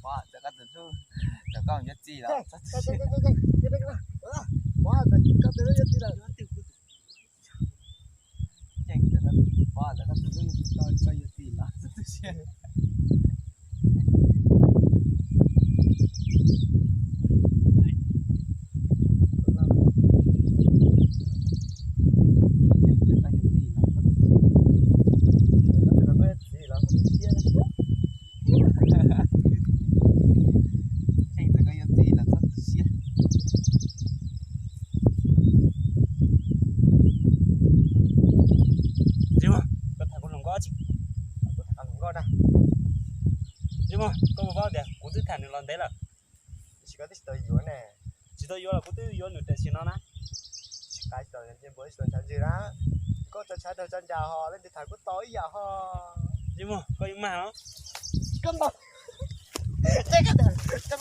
Pov, txawm koj tus hlub, txawm koj yuav txiv los txhob tu siab. Pov, txawm koj tus hlub yuav txiv los, txhob tu siab. Txawm koj, Pov, txawm koj tus hlub yuav txiv los txhob tu siab. Txawm koj yuav txiv los txhob tu siab. Txawm koj yuav txiv los txhob tu siab. Tsis muaj, koj tham kuv hluas nkauj tsis, kuv tham koj hluas nkauj na. Tsis muaj, koj puas paub tias kuv twb tham nws los ntev lawm. Tiam sis koj twb tsis tau yuav ne. Tsis tau yuav los kuv twb yuav nws tam sim no na. Tsis qab tsis tau ntsej muag tsis tau ntshav ntswg na. Koj tso tshav rau tso nras ho leej twg tham kuj tau ib yam ho. Tsis muaj, koj yeej mag los. Koj ntaus. Txawm